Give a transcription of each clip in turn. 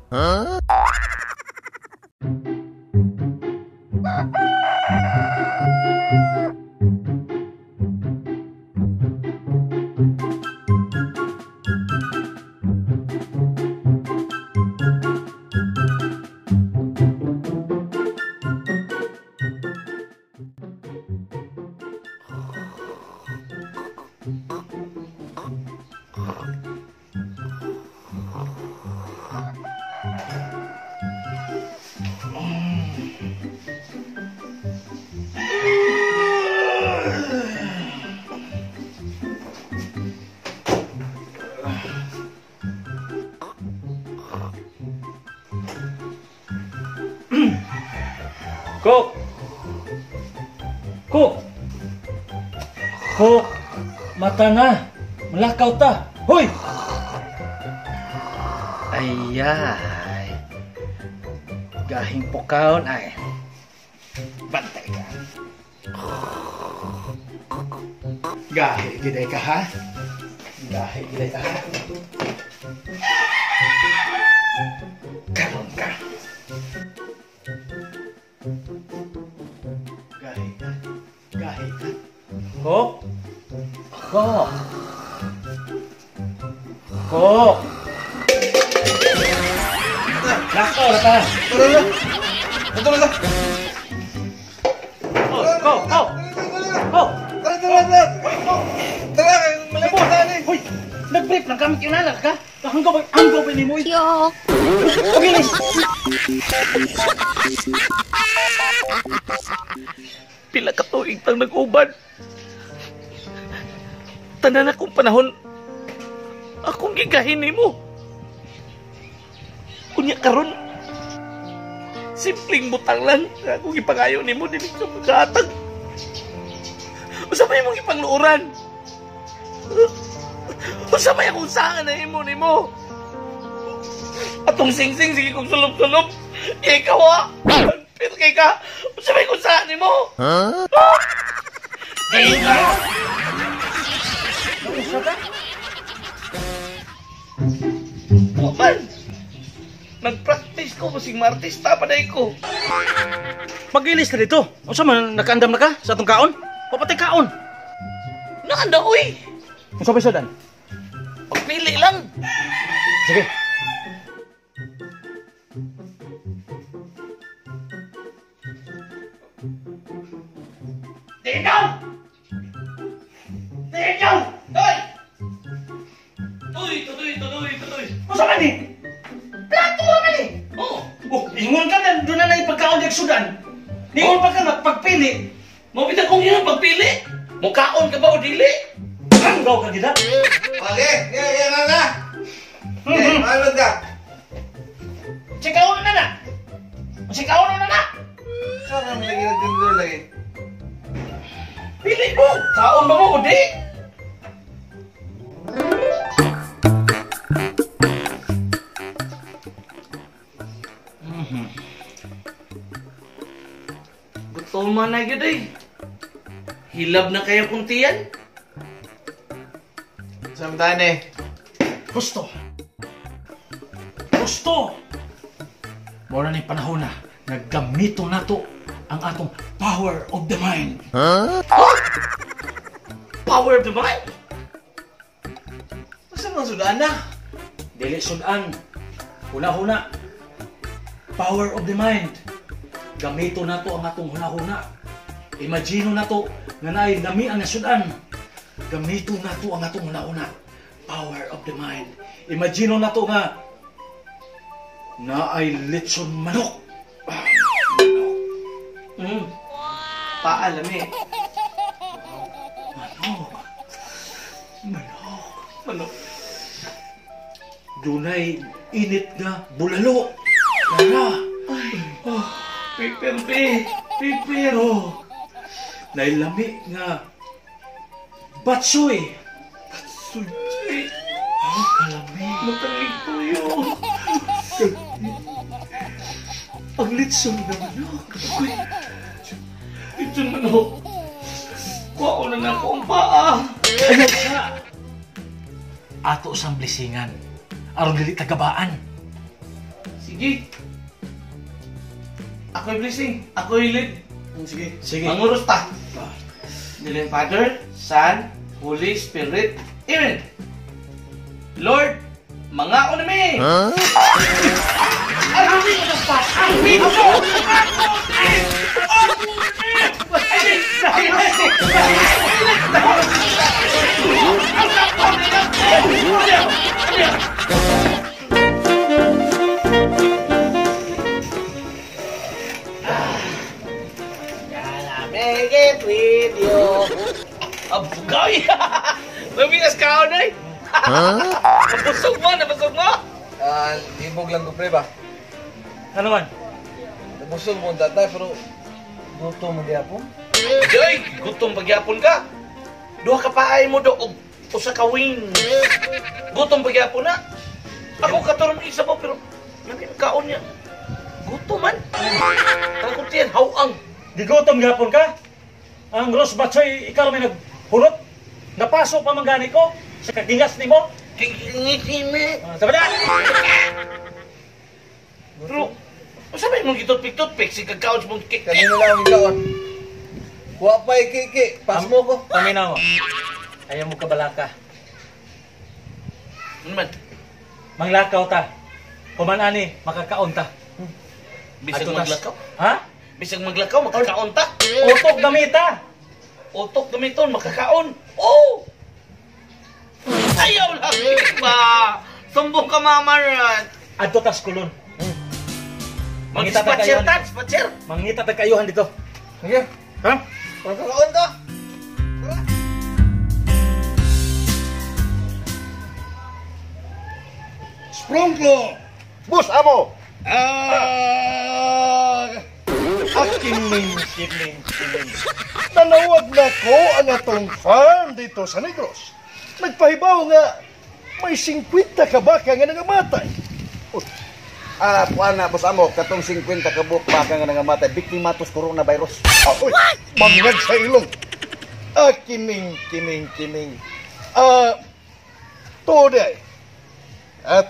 Huh? Cook! Cook! Cook! Mata na! Malakaw ta! Hoy! Ayay! Gahing pukaon ay! Bantay ka! Gahi giday ka ha? Gahi giday ka ha? Karon ka! Gahi ka. Gahi ka. Kok. Kok. Kok. Lakaw na ta. Tara. Tara na. Go, go. Go. Tara, tara, tara. Tara, malapit na ni. Hoy, nag-brief lang kami kinala ka. Hanggaw ba nimo? Yo. Pagilis. Pila ka tuig tang nag-uban. Tanan akong panahon akong gigahin nimo. Unya karon simpleng butang lang akong gipangayo nimo dili ka makahatag. Unsa may imong gipangluoran? Unsa may akong saan na imo nimo? Atong singsing sige kong sulob-sulob. Ikaw ah. Pero kay ka, unsa may kung saan nimo? Huh? Wa man. Nag-practice ko basig maartista pa day ko. Pagilis na dito. Unsa man nakaandam na ka sa atong kaon? Papatay kaon. Naanda oy. Unsa ba sudan? Pagpili lang. Sige. Dinaw! Dinaw! Hoy! Tuloy, tuloy, tuloy, tuloy. Unsa man ni? Plato ra man ni. Oh, Oh, ingon ka na doon na na ipagkaon di sudan. Ningon pa ka magpagpili. Mo bitaw kong yun pagpili. Mukaon ka ba o dili? Hanggaw ka gid. Okay, yeah, yeah, na na. Okay, malod ka. Sikaon na na. Sikaon na na. Saan lagi nagtindor lagi? Pili mo. Kaon ba mo o di? Gutom man na gyud eh. Hilab na kayo kung tiyan. Saan tayo eh? Gusto. Gusto. Mora ni panahon na naggamito nato ang atong power of the mind. Huh? Power of the mind? Basta mga sudan na. Dili sudan. Huna-huna. Power of the mind. Gamito nato ang atong huna-huna. Imagine nato nga naay lami ang nasudan. Gamito nato ang atong huna-huna. Power of the mind. Imagine nato nga naay litson manok. Manok. Paalami. Manok. Manok. Manok. Dunay init nga bulalo. Tara. Ay. Oh, piper be. Piper. Oh. Nailami nga batsoy. Batsoy. Oh, kalami. Matalig tuyo. Ang litson na manok. Uy. Litson manok. Kuha na na ako ang paa. Ayaw sa. Ato sang blesingan. Aron dili tagabaan. Sige. Ako'y blessing. Ako'y lead. Sige. Sige. Manguros ta. In the name Father, Son, Holy Spirit. Amen. Lord, mga unami. Huh? Make it with you. Abugay! Lumigas ka na eh! Nabusog mo! Nabusog mo! Ibog lang ko pre ba? Ano man? Nabusog mo tatay pero gutom mo gyapon. Joy! Gutom pagyapon ka! Duha ka paay mo do og usa ka wing. Gutom pagyapon na. Ako katurong isa po pero kaon niya. Gutom man. Takot yan, hawang. Gigutom gyapon ka? Ang Rose Batsoy, ikaw may naghulot? Napaso pa man gani ko sa kagingas nimo? Ngiti-ngiti. Sabi na! Pero, sabi mong gitutpik-tutpik, si kagkaon mong kik. Kanino lang ang ikaon? Wa pa ikiki, pas mo ko. Paminaw mo. Ayaw mo kabalaka. Ano man? Manglakaw ta. Kumanani, makakaon ta. Bisag maglakaw? Ha? Bisag maglakaw, makakaon ta. Utok gamita. Utok gamiton, makakaon. Oh! Ayaw lang ba? Sumbong ka, Mama Rat. Adto tas kulon. Mangita ta Mag-spatcher kayo. ta, spatcher. Mangita ta kayuhan dito. Sige. Ha? Makakaon ta. Sprunglo! Bus amo! Kining, kining, kining. Nanawag na ko ang atong farm dito sa Negros. Nagpahibaw nga, may 50 ka baka nga nangamatay. Kuan na, boss amo, katong 50 ka buok baka nga nangamatay, biktima tos coronavirus. Uy, bangag sa ilong. Kining, kining, kining. Today,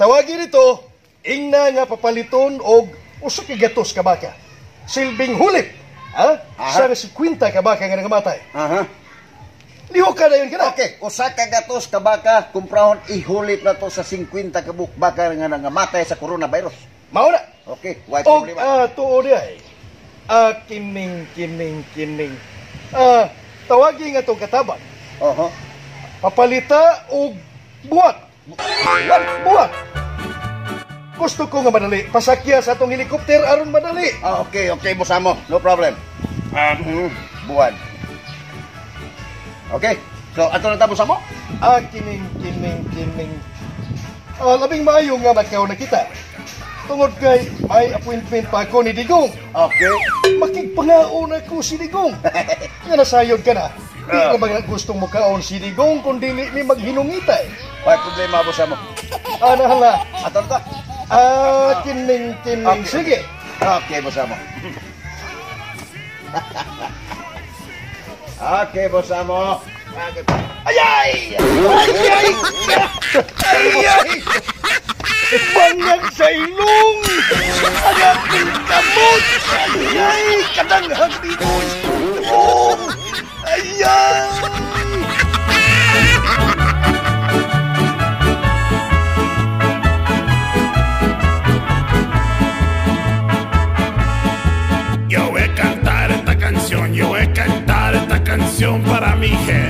tawagin ito, ingna nga papaliton og usa ka gatos ka baka. Silbing hulip, ha? Sa 50 ka baka nga nangamatay. Aha. Lihok ka na yun ka na. Okay, usa ka gatos ka baka, kumprahon ihulip na to sa 50 ka buok baka nga nangamatay sa coronavirus. Mao na. Okay, why Og problema? Tuod ay. Kining, kining, kining. Tawagin nga tong katabang. Oho. Papalita og buwat. Buwat, buwat. Gusto ko nga madali. Pasakya sa atong helikopter aron madali. Okay, okay, boss amo. No problem. Buwan. Okay. So, ato na ta, boss amo? Kining, kining, kining. Labing maayo nga makaw na kita. Tungod kay may appointment pa ako ni Digong. Okay. Makigpangaon ako si Digong. Nga nasayod ka na. Di na ba gustong mukaon si Digong kung dili ni maghinungitay? May problema, boss amo. Hala. Ato na ta. Kining, kining. Okay. Sige. Okay, boss amo. Okay, boss amo. Ayay! Ayay! Ayay! Bangag sa ilong! Ang aking kamot! Ayay! Kadanghang dito! Oh! Ayay! Yo voy a cantar esta canción, yo voy a cantar esta canción para mi gente.